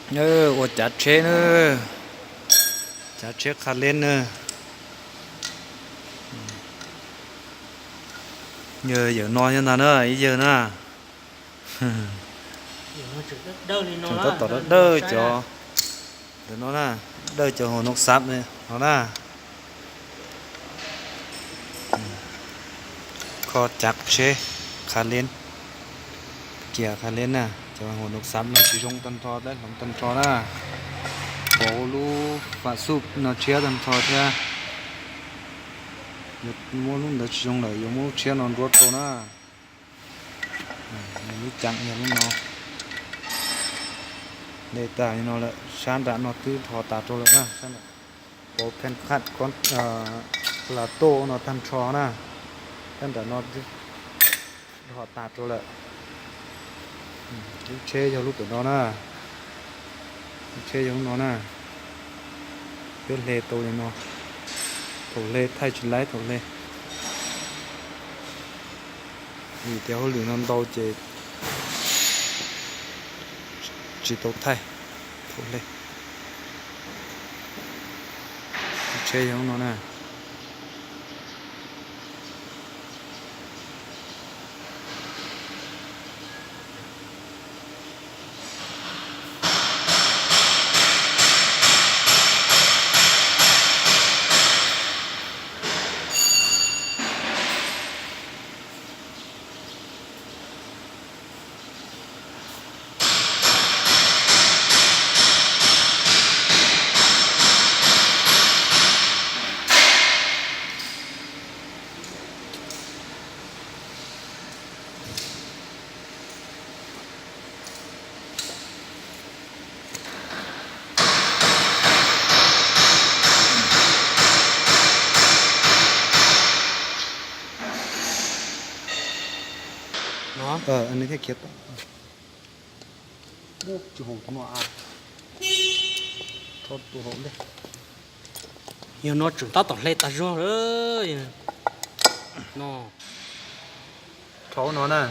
Ua cav tsheb na, cav tsheb qha leb na. Yawm no nyob ntag na, ib yawg na. Tseem tab tom dawb dawb cov ntawm no na, dawb cov hauv no xav no na. Kho cav tsheb qha leb, kiag qha leb na, cov hauv no xav no tsis zoo tag nrho, dawb hloov tag nrho na. Pauv lub fam xuj no tshiab tag nrho thiab. Yog muab lub ntawd tsis zoo lawm yuav muab lub tshiab no nruab rau na. Lub cav yog lub no. Le tas li no lawm, sab nram no twb dhos tas rau lawm na, sab nram. Pauv pheej qhaj la toj no tag nrho na, sab nram no dhos tas rau lawm. Lub tsheb yog lub pem no na, lub tsheb yog lub no na. Peb hle tau li no, thaum hle thaij tsis laib thaum hle. Vim tias hauj lwm no ntau ces tsis tau thaij thaum hle. Lub tsheb yog lub no na. Yog no tseem tab tom hle tas zog lawm. No, rhaub no na,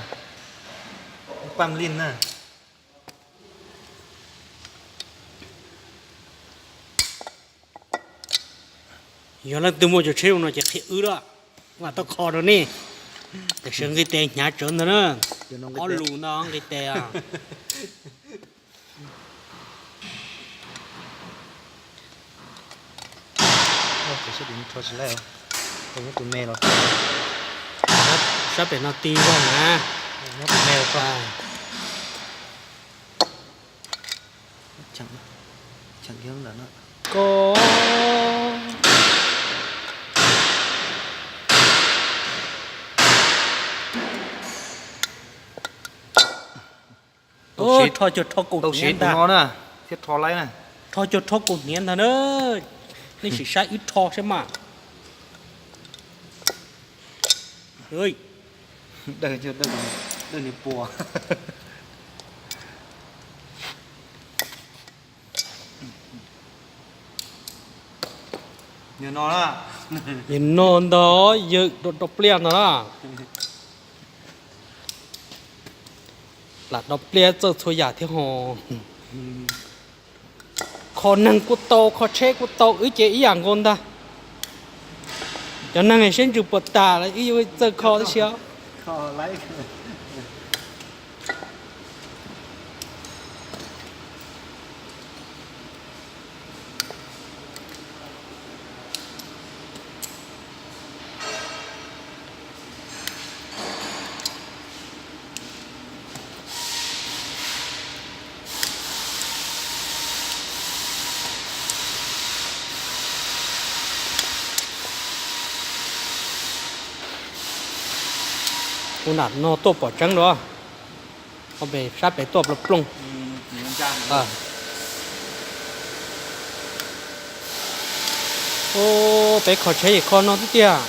paj lij na. Yog leej twg muaj cov tsheb zoo no ces qhia wb lawm, mam tau kho rau nej. Tiam sis nqi tes hnyav tsawv ntag na. Ob lus ntag nqi tes. Sab pem no ti zog na. Ko Rho cuag rho kaum hniav ntag. Rho cuag rho kaum hniav ntag na. Nej sim saib wb rho saib mas. Yog no ntag, yawm rau pliaj ntag na. Lam rau pliaj txawj txhua yam thiab ho. Kho neeg kuj tau, kho tsheb kuj tau, wb ces ib yam nkaus ntag. Cov neeg siab ntsws puas tas los wb yuav txawj kho tib si. Kuv nam no tuaj pom tseeb los, sab pem tuaj plooj plooj. Peb kho tsheb es kho no xwb tiag.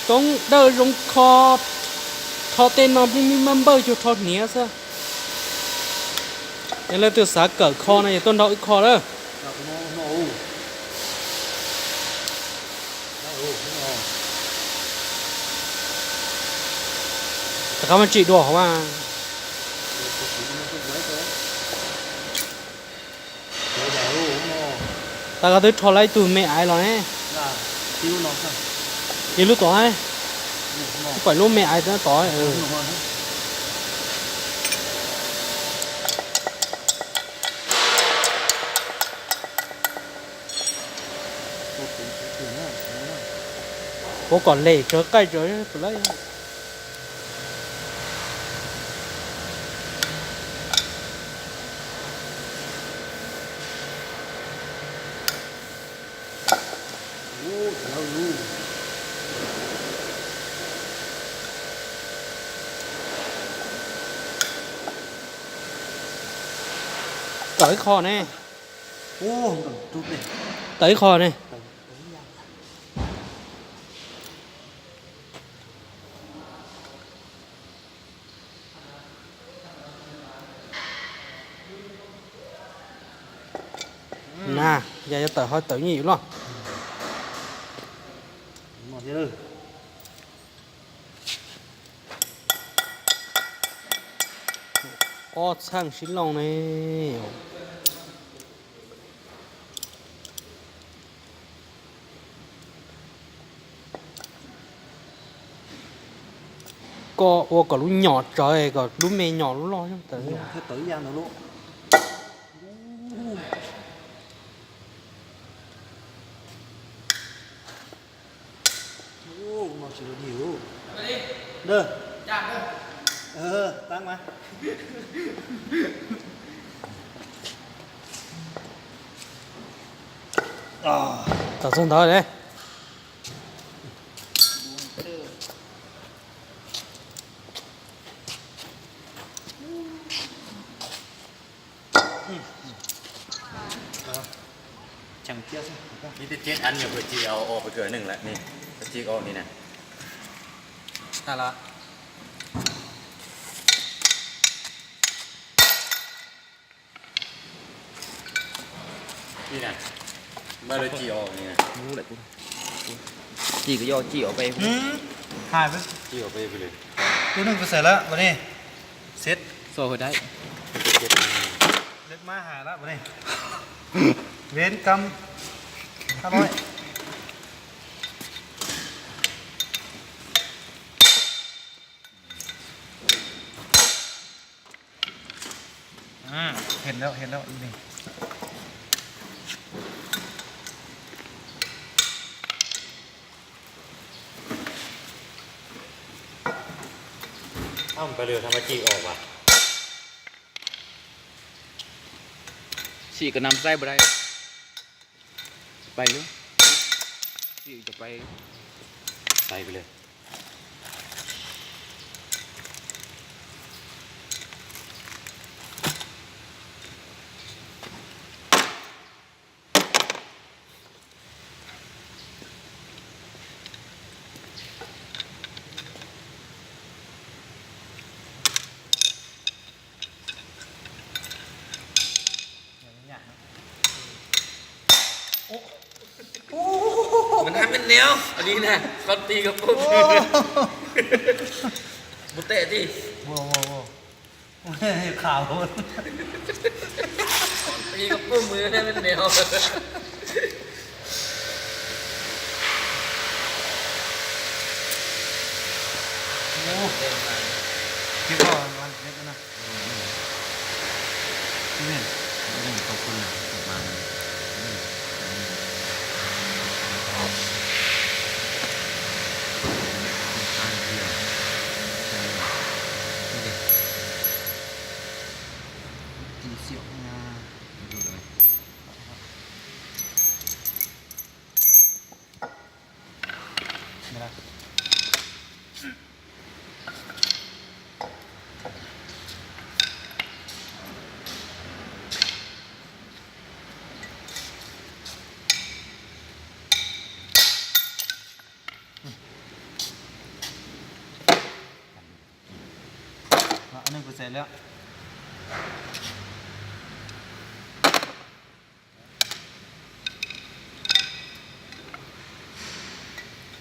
Coob dawj zoo kho, kho tej no pheej maj npawj cuag rho hniav xwb. Yog leej twg xav kawm kho no yog tuaj nrog wb kho lawm. Rov qab mas tsim dua hauv mas. Tas koj twb rho lawm ib tug me aiv los ne. Ib lub tod, pom lub me aiv tod. Puab kom lem tsawv qaij tsawv lawm. Tawm ib qho ne. Tawm ib qho ne. Na, yog yuav tawm ho tawm nyiaj yus loj. Ob txheej sib looj ne. Koj ua kom lub nyom tsawv kom lub me nyom lub loj tawm. Txog ntawd. Ib tib teb an nyuag pha tsi au o peb kws neeg lawm ne, pha tsi o ni na. Ni na, npaj lawv tsi o ni na. Tsi kws yog tsi o peb. Hais peb. Tsi o peb peb lawm. Tub neeg peb xaim lawm ua ni. Xet. Xo hwj dai. Lawv mab hais lawm ua ni. Ven kam. Hab loj. Hes lawm, hes lawm ni. Sim kom nam saib puas dai. Pais lub. Sim kom pais. Pais lawm. Mas nab mej nev, a li na, koj tis koj pum, mus tes ti. Koj tis koj pum mus nab mej nev.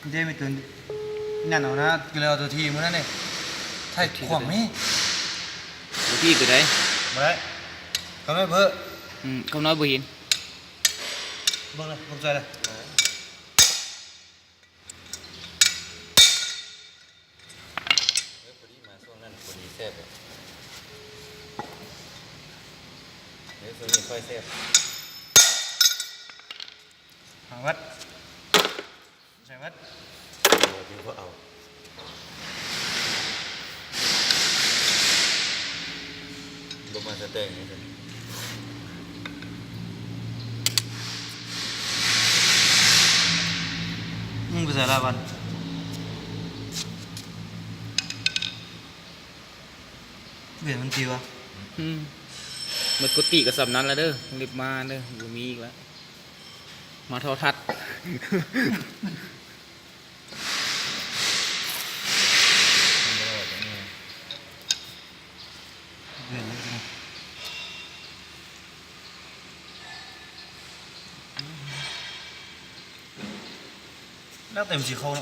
Ntej me tus naj no na, tus thim mus na ne, thaij khuam ne. Tus thim tus dai. Mus dai. Koj nói bự. Không nói bự hin. Vâng, vâng, rồi đây. Nếu pus dib mas xuông nó pus dib xếp rồi. Nếu xuông như khoai xếp. Hàng vắt. Sai vắt. Ồ, chứ có ẩu. Lub mas sa teng. Mus xav la vas. Ua, mas kuv tim kom xam nab lawm, lwm mas kuv mis lawm. Mas thov thab. Lab tes tsis khau no.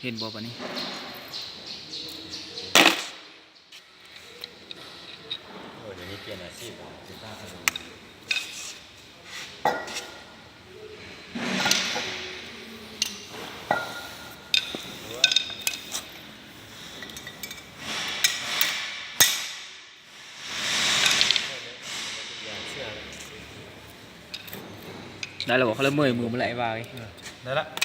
Hej npaum pam ni. Dai los qhov lawv muaj mus mus lawm vas li. Dai lawm.